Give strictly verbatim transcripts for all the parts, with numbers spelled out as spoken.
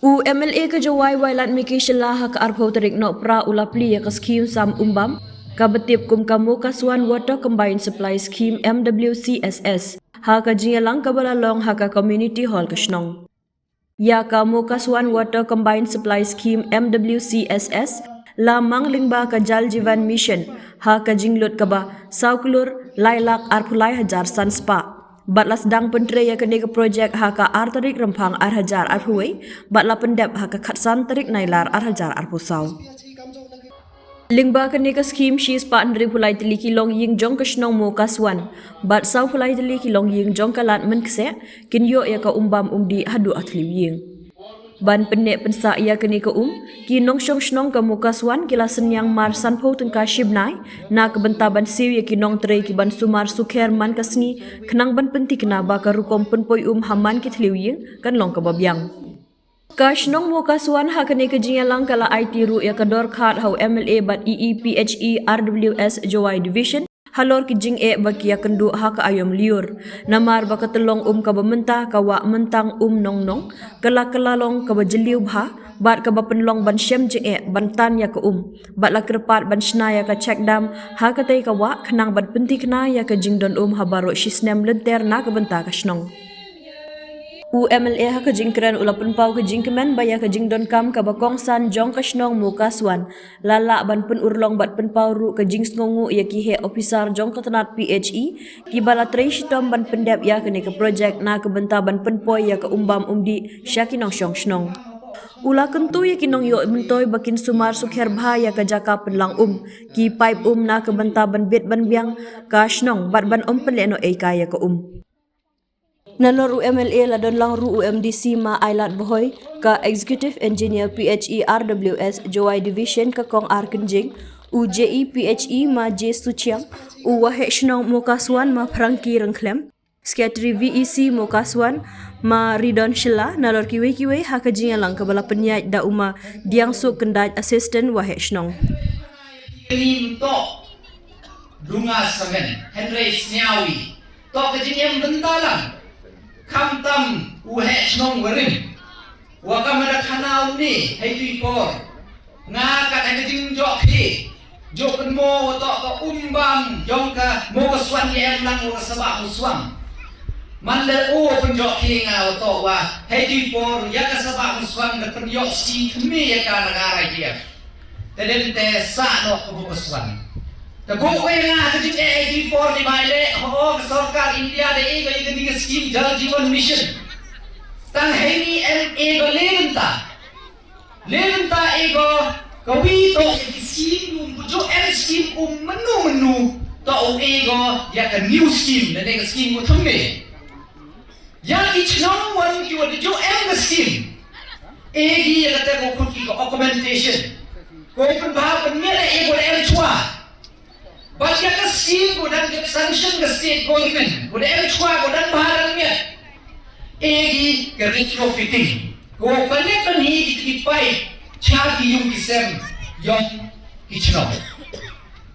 U M L A ka Jowai Wailadmiki Shylla ha ka arphew tarik Nohprah u la plie ïa ka skhim sam umbam kaba tip kum ka Mokaswan Water Combined Supply Scheme, M W C S S, ha ka jingïalang kaba la long ha ka Community Hall ka shnong. Ïa ka Mokaswan Water Combined Supply Scheme, M W C S S, la mang lyngba ka Jal Jeevan Mission ha ka jinglut kaba saw klur lai lak arphew lai hajar san spah. Bad la sdang pyntrei ïa kane ka projek ha ka ar tarik Rymphang ar hajar arphew wei, bad la pyndep ha ka khatsan tarik Nailar ar hajar arphew saw. Lyngba kane ka skhim, shispah hynriewphew lai tylli ki longïing jong ka shnong Mokaswan bad sawphew lai tylli ki longïing jong ka Lad Mynkseh kin ïoh ïa ka umbam umdih haduh ha thliew ïing. Ban pynneh pynsah ïa kane ka um, ki nongshong shnong ka Mokaswan ki la synñiang mar sanphew tyngka shibnai na ka bynta ban siew ïa ki nongtrei ki ban sumar sukher man ka sngi, khnang ban pynthikna ba ka rukom pynpoi um ha man ki thliew ïing kan long kaba biang. Ka shnong Mokaswan ha kane ka jingïalang ka la aiti ruh ïa ka dorkhad ha u M L A bad E E P H E R W S Jowai Division halor ki jingeh ba ki ïakynduh ha ka aïom lyiur. Namar ba ka tyllong um kaba mynta, ka wah Myntang Um Nongnong, ka la kylla long kaba jylliew bha bad kaba pynlong ban shem jingeh ban tan ïa ka um. Bad la kyrpad ban shna ïa ka check dam ha katei ka wah khnang ban pynthikna ïa ka jingdon um ha baroh shisnem lynter na ka bynta ka shnong. U M L A ha ka jingkren u la pynpaw ka jingkmen ba ïa ka jingdonkam kaba kongsan jong ka shnong Mokaswan la lah ban pynurlong bad pynpaw ruh ka jingsngewnguh ïa ki heh ophisar jong ka tnat P H E kiba la trei shitom ban pyndep ïa kane ka projek na ka bynta ban pynpoi ïa ka umbam umdih sha ki nongshong shnong. U la kyntu ïa ki nongïoh myntoi ba kin sumar sukher bha ïa ka jaka pynlang um, ki paip um na ka bynta ban bit ban biang ka shnong bad ban ym pynlehnohei kai ïa ka um. Nalor u M L A la don lang ruh u M D C Ma Ailad Bhoi, ka Executive Engineer P H E R W S Jowai Division ka Kong R Kynjing, u J E P H E Ma J Suchiang, u Waheh Shnong Mokaswan Ma Phrangki Ryngkhlem, Secretary V E C Mokaswan Ma Ridon Shylla, nalor kiwei kiwei ha ka jingïalang kaba la pynïaid da u Ma Diangsuk Kyndait, Assistant Waheh Shnong. Kini mynta dunga samen, hynrei sniawi. To ka jingim bynta lang. Khamtam u heh shnong warim. Wa kam da khana umne, hei tu i por. Nga kat hei ka jingjoh phi. Joh pynmo wa to ka umbam, jong ka Mokaswan ïa em lang wa ka Sabah Muswang. Man da u pynjoh phi nga wa to wa, hei tu i por, ïa ka Sabah Muswang da pynjoh si thymme ïa ka na nga rai diaf. Te dei te sa noh ka Mokaswan. Te buh wei nga ha ka jingeh ki por ni bai leh, ho ka sorkar India da e ka ïa ka ni ka skim Jal Jeevan Mission. Tang heini em e ka le bynta. Le bynta e ka ka wi to ïa ki skim um ku jo em skim um mynnu mynnu to u e ka ïa ka new skim da ne ka skim u thymme. Ïa ki chnong wan ki wan ju em ka skim. E ki ïa kata ko khut ki ko augmentation. Ko pynbha pynmiat e ko da em chwa. Bad ïa ka skim ko dang dep sanction ka state government. Ko da em chwa ko dang bha dang miat. E ki ka retrofitting. Ko connect kan hi ki ki pipe. Cha ki yung ki sem. Yong ki chnong.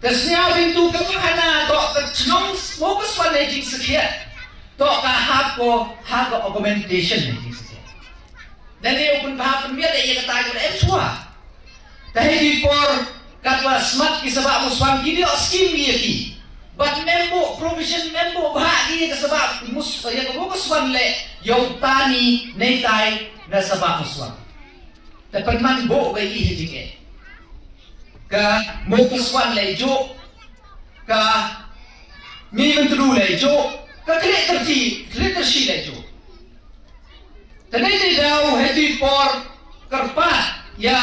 Ka sñiaw bynta ka hana to ka chnong Mokaswan ne jingsakhiat. To ka hap ko ha ka augmentation ne jingsakhiat. Dang ïa u pynbha pynmiat ïa kata ka em chwa. Te hei ki por katwa smat ki Sabah Muswang ki dei skim ïa ki. Bad membu provision membu bha ïa ka Sabah Mus ïa ka Mokaswan le ïa u tani ne tai na Sabah Muswang. Te pynman buh ka i ha jingeh. Ka Mokaswan leh juh. Ka Mihmyntdu leh juh. Ka Khliehtyrshi, Khliehtyrshi leh juh. Te dei te daw hei tu i por kyrpad ïa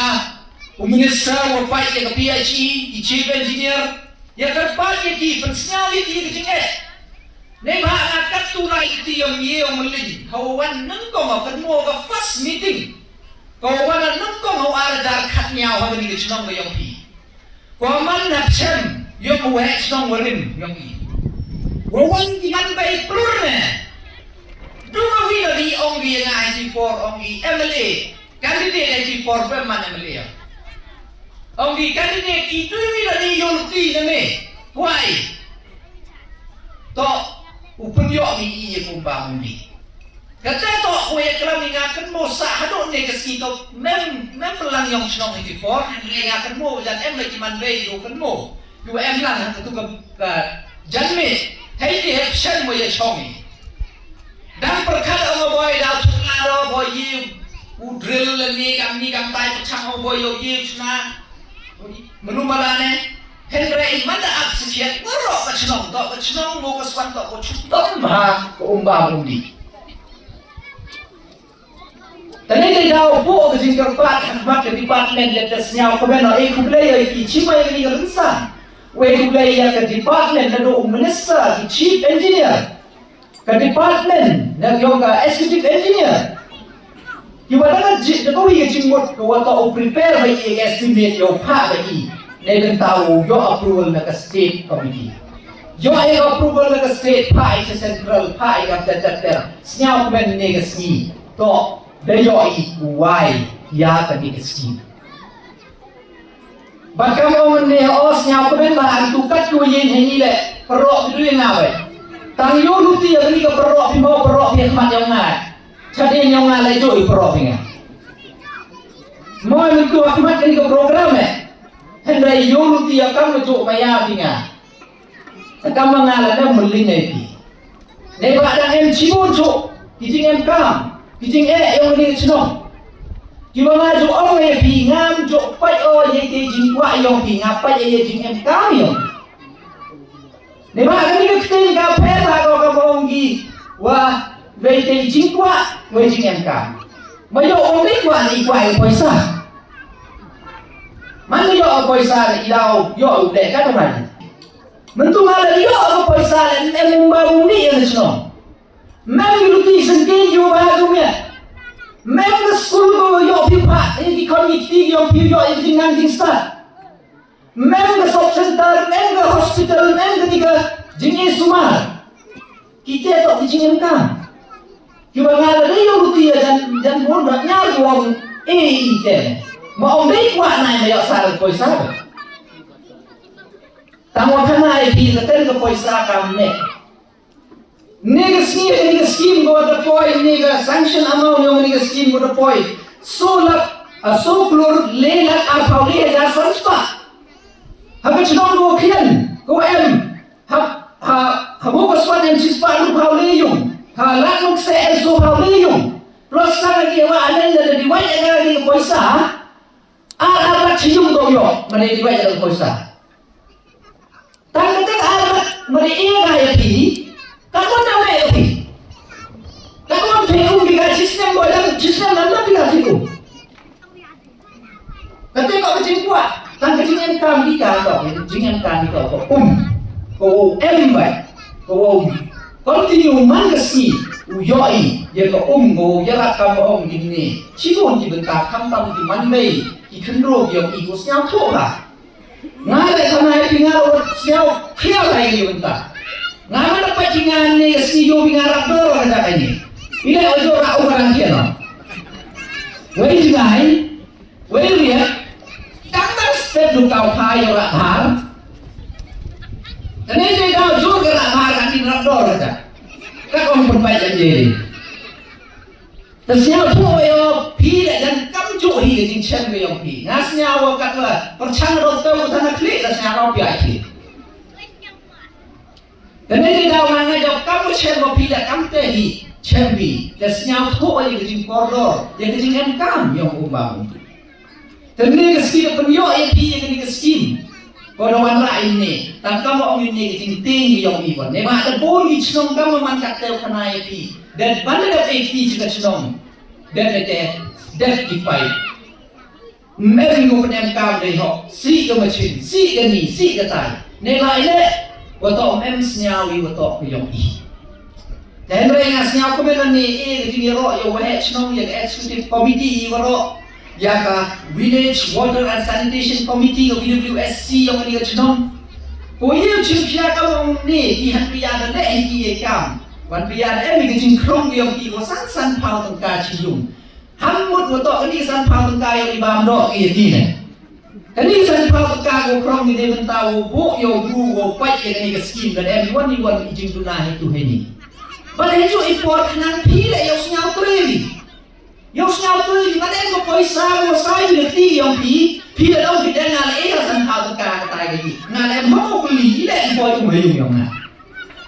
u minister wa pait ïa ka P H E, i chief engineer, ïa kyrpad ïa ki pynsñiaw ïa ki ka jingeh. Neibhah nga kattu lai iti ïa u ïe u mlin. Hawa wan nyngkong ha kynmo ka first meeting. Ka wan nyngkong ha u ar hajar khatñiaw ha kani ka chnong ka yong phi. Ka man na chem yong u heh chnong warim yong i. Wa wan ki man ba i plur ne. Duma wi da di ong di nga ai ti por ong i M L A. Candidate ai ti por ba man M L A. Ong i candidate i dui wi da di yong ti ne me. Why? To u pynïoh ïa i ïa kumba mynta. Kata to u ïa klam ïa nga kynmaw sa haduh ne ka sngi to mem mem lang ïong shnong ïa ki por ïa nga kynmaw jan em la ki man rei ïa kynmaw. Ïa em lang ha katu ka jan me hei di hep shen mo ïa chong i. Dang pyrkhat ong o boi da thukna ro boi ïa u drill la ni kam ni kam tai pyrchang o boi ïa u ïa u chna. Menu mala ne. Hynrei man da ap sakhiat waroh ka chnong, doh ka chnong mo ka swan doh ka chnong. Tom ha ka umba umdi. Tane dei daw buh ka jingkyrpad ha khmat ka department leh te sñiaw kmen o e khublei ïa ki chibai ïa ka rynsan. Wei khublei ïa ka department naduh u minister ki chief engineer. Ka department na yong ka executive engineer. Ki wa da ka ji da ka wi ka jingmut ka wa ta u prepare ba i ka estimate yow pha ba i. Ne ben ta u yoh approval na ka state committee. Yoh i approval na ka state pha i ka central pha i ka ter ter ter. Sñiaw kmen ne ka sngi. To da yoh i wai ya ka ni ka sngi. Ba kam ong ne o sñiaw kmen ba ang tu kat tu yin he ni le. Parok tu yin na bai. Tang yo luti ya ni ka parok phi mau parok phi khmat yong nga. Chadien yong nga lai jo i parok phi nga. Mo ni tu khmat ni ka program eh. Hynrei yo luti ya kam jo maya phi nga. Takam ma nga la dang mylli ngai phi. Ne ba dang em chibun chu ki jing em kam ki jing eh yong ni chnong. Ki ba nga ju ong ngai phi ngam ju pai o ye ke jing kwa yong phi nga pai ye jing em kam yong. Ne ba ka ni ka ktien ka phe ba ko ka bong gi wa wei ke jing kwa wei jing em kam. Ma yo ong ni kwa ni kwa e poisa. Man yo poisa ni daw yo de ka ta man. Mynta nga la ïoh ka poisa la em ba u ni ïa shnong. Mem ki luti sengke ïoh ba ka miat. Mem ka skul ko ïoh pi pha ïa ki khon ki kti ïoh pi ïoh ïa ki nang jingstad. Mem ka sub center, mem ka hospital, mem ka tika jingïasumar. Kita to ki jingem ka. Ki ba nga la ïoh luti ïa jan jan bon ba nyar ko ong e i te. Ma ong dei kwa nai ma ïoh sa ka poisa. Tang wa khana ïa phi ka ten ka poisa kam ne. Ne ka skim, ne ka skim ko da poi, ne ka sanction amount ne ka skim ko da poi. So lak, a so klur le lak arphaw le hajar san spah. Ha ka chnong ko khian, ko em. Ha ha ha bo ko swan em chi spah arphaw le yung. Ha lak nuk se em so phaw le yung. Plus ka lagi wa alen da di wai ega di poisa. Ar ar lak chi yung ko yo, ma di wai ega poisa. Tang kata ka ar lak mane ïa nga ïa phi. Ka kon na me ïa phi. Ka kon phi um phi ka chisnem bo dang chisnem nam nam phi ka phi um. Kata ka ka jingkwah tang ka jingem kam phi ka ka jingem kam phi ka ka um. Ko em bai ko um. Continue man ka sngi u ïohi ïa ka um ko ïa la kam ong ki ne. Chi ko ki bynta kham tam ki man bai ki khynro ki ong i ko sñiaw thuh ka. Nga le khana ïa phi nga ruh sñiaw khia lai ïa bynta. Nga ma da pait phi nga ne ka sngi ïoh phi nga rap dor ka jaka ni. Phi le ojo ra u ka dang khia no. Wei jngai. Wei riak. Tang tang step du kau pha ïa ra har. Kane te kau jur ka ra har ka ni rap dor ka jaka. Ka kong pun pait ïa ni. Te sñiaw thuh ïa phi la jan kam ju hi ka jingchem ka yong phi. Nga sñiaw wa kat wa pyrchang ro tau ka thana khlieh la sñiaw ro phi ai khlieh. Te ne te daw nga nga jok kam wa chem wa phi la kam te hi chem phi. Te sñiaw thuh ïa ka jingkordor ïa ka jingem kam yong u bang. Te ne ka ski da pynïoh ïa phi ïa kane ka skim. Ko da wanrah ïa ne tang kam ong ïa ne ka jingtieng ïa ong i wan ne ba da bun ki chnong kam man ka teu khana ïa phi. Da ban da dep ïa phi chi ka chnong. Da da te da ki pai. Mem ngu pnem kam dei hok si ka machin si ka ni si ka tai. Ne ba ïa ne wa to mem sñiaw ïa wa to ka yong i. Te hynrei nga sñiaw kmen ne e ka jingïaroh ïa u waheh chnong ïa ka executive committee ïa waroh ïa ka village water and sanitation committee ka V W S C ïa ka chnong. Ko ïa u chim khia ka long ne ki han pia da leh hi ki ïa kam wan pia da em ïa ka jingkhrong ïa ki ko san san phaw tang ka chi yung. Han mut wa to ka ni san phaw tang ka ïa ki bam doh ki ïa ki ne. Ka ni san phaw tang ka Ka krong ngi dei bynta u buh ïa u bru u peit ïa kane ka skim, ka dei wan i wan i jingduna hi tu hi ni. Bad ha juh i por khnang phi leh ïa u sngewtrei. Ïa u sngewtrei, nga dei ko poisa ko sa ïa lati ïa phi. Phi la dau phi dei nga leh ïa san thaw ka ka tai ka ji. Nga leh mo ko li leh ko um ïa nga.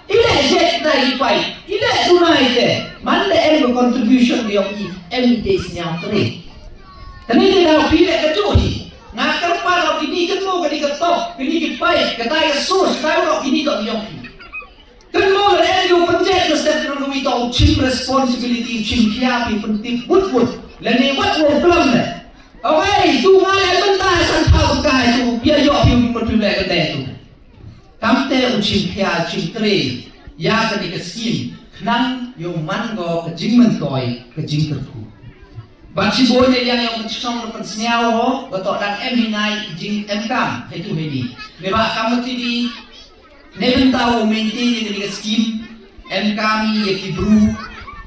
I leh jet dai i pai, i leh dunai te. Man da em ka contribution ïa i, em i dei sngewtrei. Kane te dau phi leh ka juh hi. Nga kyrpad ïa kini kan mo kani ka top, kini ki pai, ka tai ka sus, ka tai ro kini ka ïong phi. Kan mo leh ïa u pynjet ka step nang kami to u chim responsibility, u chim khia phi pyntip wut wut. Lane wat wut plam leh. Awei, tu nga leh bynta san thaw ka kai tu, pia ïoh phi u mut phi leh ka dei tu. Kamte u chim khia u chim trei ïa kane ka skim khnang ïoh man ko ka jingmyntoi ka jingkyrkhu. Bad shibun ïa ïa ïa u shnong u pynsngew ho ba to dang em hi ngai i jing em kam he tu he ni. Ne ba kam ti di ne bynta u maintain ïa kane ka skim em kam ïa ki bru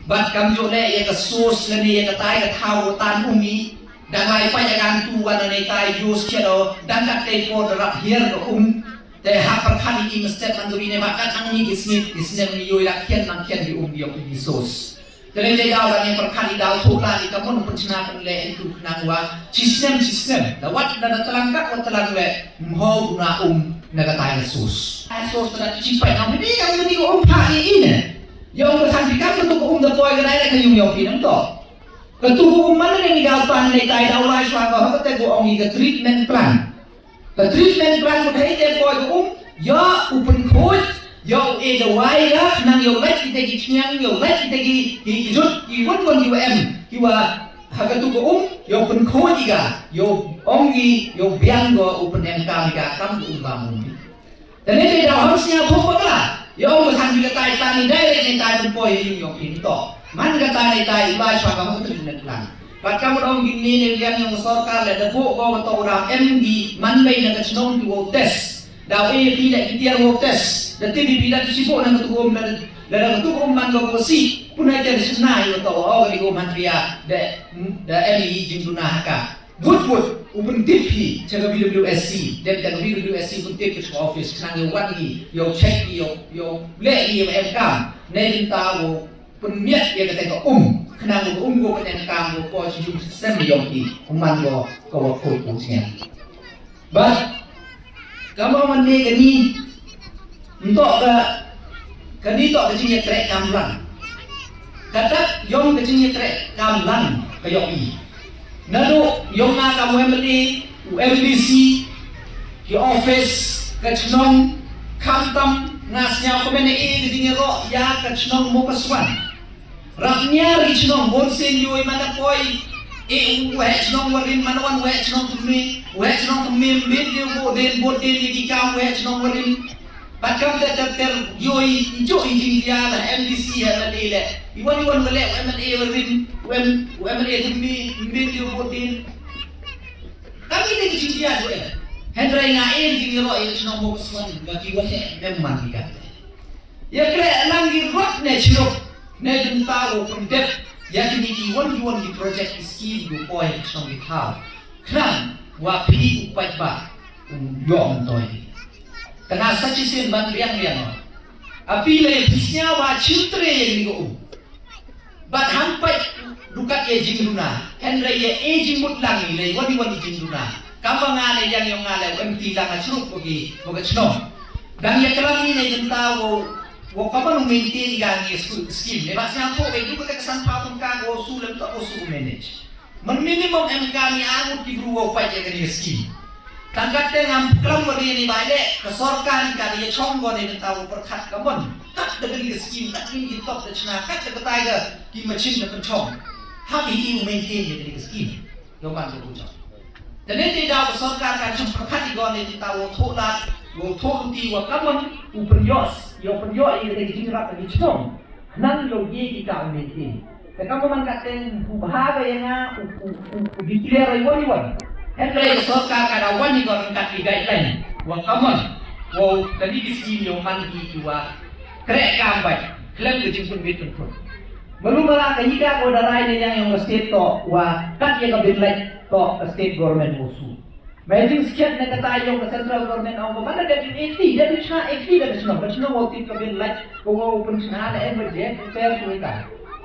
bad kam jo le ïa ka source lane ïa ka tai ka thaw u tan um i. Dang lai pa ïa kan tu wan ne tai use kya do dang kat te por da rap hiar ka um. Te hap pyrkhat ïa ki mestep man ka wi ne ba kat nang ni ki snip ki snem ni yoi la khian nang khian ki um ki yok ki sos. Te le te daw la ne pyrkhat ïa daw thok la ïa ka mon pynchna pynleh ïa tu khnang wa chi snem chi snem. Da wat da da tlang kat wa tlang leh mho guna um na ka tai la sos. Tai sos te da chi pai nang ni ka ni ko um pha ïa i ne. Ïa um ka san ki kam ka tu ko um da poi ka dai la ka yung ïa ki nang to. Ka tu ko um man ne ni daw pan ne tai daw lai shwa ka ha ka te ko ong ïa ka treatment plan. Ka treatment plan mut hei te poi ka um, ïa u pynkhuid, ïa u e dawai ga, nang ïa u lait kita ki chniang, ïa u lait kita ki, ki, ki jut, ki wan wan ki wa em, ki wa ha ka tu ka um, ïa u pynkhuid i ga, ïa u ong i, ïa u biang ga u pynem kam i ga, kam ka um ba mun. Te ne te daw ham sñiaw thok bakla. Ïa u than ki ka tai tani direct ne tai pynpoi ïa u ïong phi to. Man ka tai ne tai u lai shwa ka hok tu ne plan. Bad ka mut ong ki ne ne liang ïong sorkar le da buh ko ka to u dam em ki man bei na ka chnong ki wow test. Da u e phi le ki tiar wow test. Da ti bi phi da ki sibuh na ka tu um da da ka tu um man ko ko si. Pun ai tiar sna ïa to o ka di ko man pia. Da da em i jingduna ha ka. But but u pyntip hi cha ka B W S C, dep cha ka B W S C u pyntip ki cha office khnang ïa wan hi, ïa check hi, ïa ïa leh hi ïa em kam. Nei bynta u pynmiat ïa kata ka um, khnang u um u pynmiat kam u poi chi jum sem ïa hi, u man u ka wa khoi u sngem. Bad Ka mong man ne kani ntok ka kani tok ka jingïatrek kam lang. Ka tak yong ka jingïatrek kam lang ka yong i. Nado yong nga ka M L A, u M D C, ki office, ka chnong, khamtam nga sñiaw ka mene e ka jingïaroh ïa ka chnong mo ka swan. Rap niar ki chnong bun sien yoi man da poi. E u weh chnong warim man wan weh chnong tumi. Weh chnong tumi mbin dia bo den bo den ni ki kam weh chnong warim. Bat kam da da ter yoi i jo i jing dia la M D C ha la le le. I wan i wan wale M L A warim. Wem wem le tumi mbin dia bo den. Kami de ki jing dia jo e. Hendrai nga e jing ro e chnong bo swan ba ki wale mem man ki ka. Ïa khleh lang ki rot ne chiruk ne jynta u pyndep ïa kini ki won ki won ki project ki skim ki poi ki shnong ki thaw. Khnang wa phi u paidbah u ïoh myntoi. Tang sa shisien ban biang biang. Aphi lei phi sñiaw ba chim tre ïa kini ki um. Bad hangpeit du kat ïa jingduna. Hynrei ïa e jingmut lang i lei wan i wan i jingduna. Kam ba nga lei ïang ïong nga lei u M T lang a chrup ko ki ko ka chnong. Dang ïa klam i lei jynta wo wo ka ban u maintain i gang i school scheme. Lei ba sñiaw ko lei du ka ka san phaw tang ka wo su lem to wo su manage. Man minimum em ka mi angut ki bru wo peit ïa ka ni scheme. Tang kat te ngam klam ba ri ni ba lei ka sorkar i ka ïa chong ko lei jynta wo pyrkhat ka mon. Kat da ka ni scheme kat ni ki top da chna kat da ka tai ka Ki machin da pynchong. Hap hi u maintain ïa kane ka scheme. Ïa u ban ka pynchong. Te ne te daw ka sorkar ka chong pyrkhat i gone te ta wa thoh lad, wa thoh luti wa kamon u pynïoh, ïa u pynïoh ïa kane ka jingrap ka chnong. Khnang ïa u ye ki ka u maintain. Te kamon man ka teng u bha ka ïa nga u u u u declare ïa wan ïa wan. Hynrei ka sorkar ka da wan ïa ka ryngkat ki guideline. Wa kamon. Wa kane ka scheme ïa u man ki ki wa kreh kam bait. Khlem ka jingpynbit pynphut. Malu mala ka ïa ka ko da rai ne yang ïong ka state to wa kat ïa ka bin lait to ka state government mo su. Ba ïa jingskhem na kata ïong ka central government ong ba man da dep eighty, dep eighty, dep eighty da ka shnong, ka shnong wow tip ka bin lait, ka wow pynshna na em ba jet, per kumta.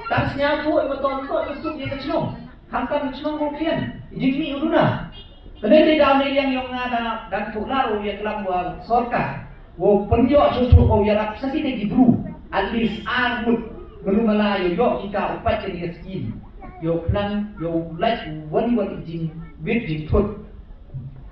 Tang sngewthuh ïa ka ton to ïa suk ïa ka shnong. Khamtam ka shnong wow khian. Jingmih u duna. Kane te daw ne liang ïong nga da dang thuh lar u ïa klam wa sorkar. Wow pynïoh shuh shuh wow ïarap sa kita ki bru. At least ar ngut. Menu mala ïoh ïoh kita u pait kane ka skim. Ïoh pynang ïoh lait wani wani jing wit jing thut.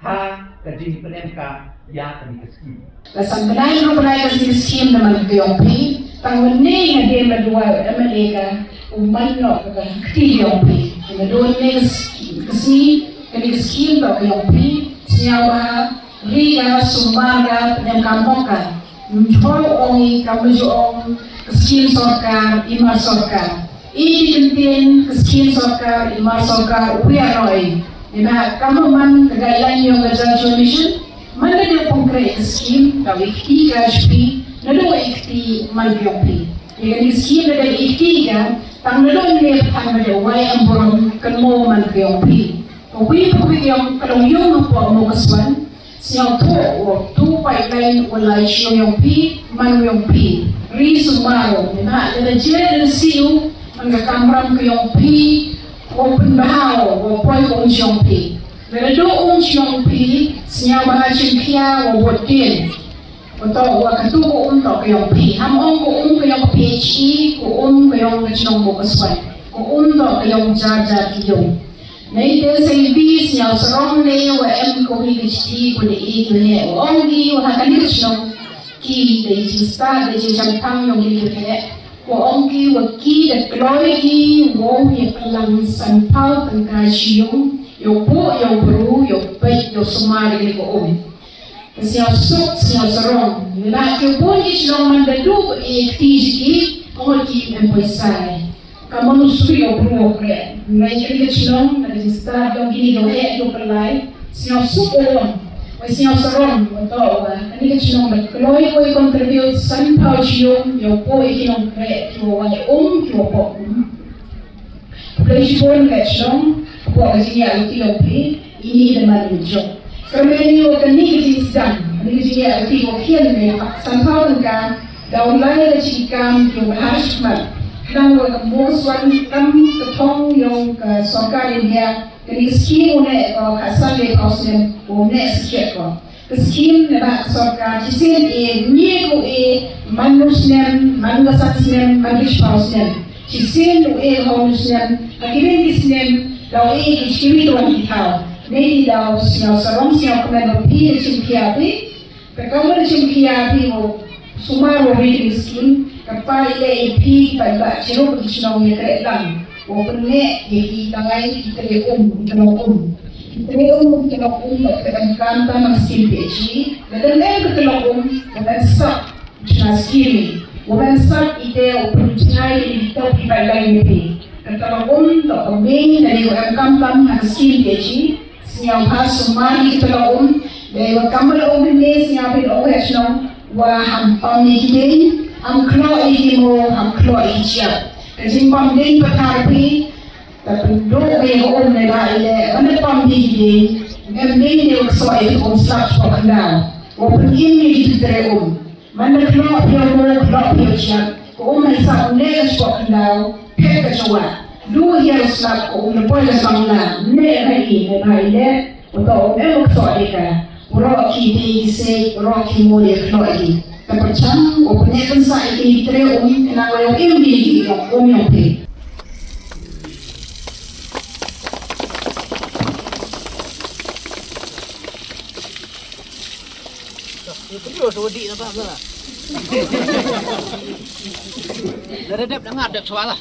Ha ka jingpynem ka ïa kane ka skim. La san bnai ruh bnai ka skim skim na man ka ïong phi. Tang mynne nga dei ma dua M L A ka u man noh ka kti ïong phi. Nga don ne ka skim ka skim ka skim ka ïong phi. Sñiaw ba Riga sumar ga pdem ka moka. Mthor ong i ka maju ong ka skim sorkar, i mar sorkar. I ki kyntin ka skim sorkar, i mar sorkar, u ya roi. Ina ka man ka guideline yong ka Jal Jeevan Mission. Man da dei pongkre ka skim, ka wikti ka shpi, na do wikti man yong pi. Ina ka skim da dei wikti ka, tang na do ne phan ma dei wai am borom, kan mo man yong pi. Ka wi ka wi yong ka long yong ka po mo ka swan. Sñiawthuh u tu pipeline u lai shu yong phi, man yong phi. Ri sumaro, na lada jer dan siu, man ka kamram ka yong phi, u pynbha u, u poi ka um yong phi. Lada du um yong phi, sñiaw ba ha chim khia u bot din. U to u ka tu ka um to ka yong phi. Ham ong ka um ka yong phi chi, ka um ka yong ka chnong bo ka swai. Ka um to ka yong jar jar ki yong. Nei te sei bi sñiaw sarong ne wa em ko hi ki chti ko de i ko he wa ong ki wa ha kani ka chnong ki de i chi sta de chi cham thang yong ki ko he ko ong ki wa ki de kloi ki wa ye klang san pau tang ka chi yong yo po yo bru yo peit yo sumar de ko um. Sñiaw suk, sñiaw sarong. Ngi la ki bun ki chnong man da du i kti jiki, ko ki em poi sai. Ka mon u sui o bru o kre. Ngi ki chnong, na ki sta dong ki do e do pelai. Sñiaw suk o. Wa sñiaw sarong, wa to wa. Ni ki chnong da kloi ko contribute san pau chiong, yo po i ki nong kre, ki wa um, ki wa po. Pynshibun ka chnong, hapoh ka jingïaid lynti jong phi, ini i dei man i jong. Kyrmen ïa kane ka jingsdang, kane ka jingïaid lynti jong phi ne, sanphew tyngka, da u lai ka jingkam jong ka ha shikmat. Khnang wa ka moswan kam ka thong jong ka sorkar India, kane ka skim u ne ka khatsan le phew snem, u ne skhem ko. Ka skim na ka sorkar, shisien e, ngi ko e, man u snem, man ka san snem, man ki shiphew snem. Shisien u e, ha u snem, ha ki ri ki snem, da u e, ki shkiri tuan ki thaw. Ne i da u sñiaw sarong, sñiaw kmen u phi, da chim khia phi. Ka kam da chim khia phi, u sumar u ri ki skim, ka pa i le i phi, ki pa i ba, chirup ki chnong i kre lang. Wa pynmih ïa ki tangai ki tre um, ki tnok um. Ki tre um, ki tnok um, ba ka dang kam tam ha skim P H E. Lada em ka tnok um, wa ban sap na skim. Wa ban sap ite u pynchai ïa ki tnok ki bai lai ïa ki. Ka tnok um, to ka mih, lada wa em kam tam ha skim P H E. Sñiaw ha sumar ïa ki tnok um. Dei wa kam ba la um ne sñiaw phi la um ha shnong. Wa ham pam ïa ki ding, ham khlok ïa ki mo, ham khlok ïa ki chiap. Ka jingpam ding pathar phi, ta pynduh ïa ka um ne ba i le, man da pam ïa ki ding, ngem ding ne u kso ïa ki um slap shuwa khyndaw. Wa pynim ïa ki tre um. Man da khlok ïa u mo, khlok ïa u chiap. Ka um ne sap ne ka shuwa khyndaw, phet ka shuwa. Du ïa u slap ka um ne poi ka sangla, ne ha i, ne ba i le, u to um em u kso ïa ka. Roh ki dei ki sei, roh ki mo ïa khlok ïa ki. Ka pyrchang, u pyneh pynsa ïa ki tre um, khnang wa ïoh im ki ïa ki ïoh um ïoh phi. Dah dep dengar dep suara.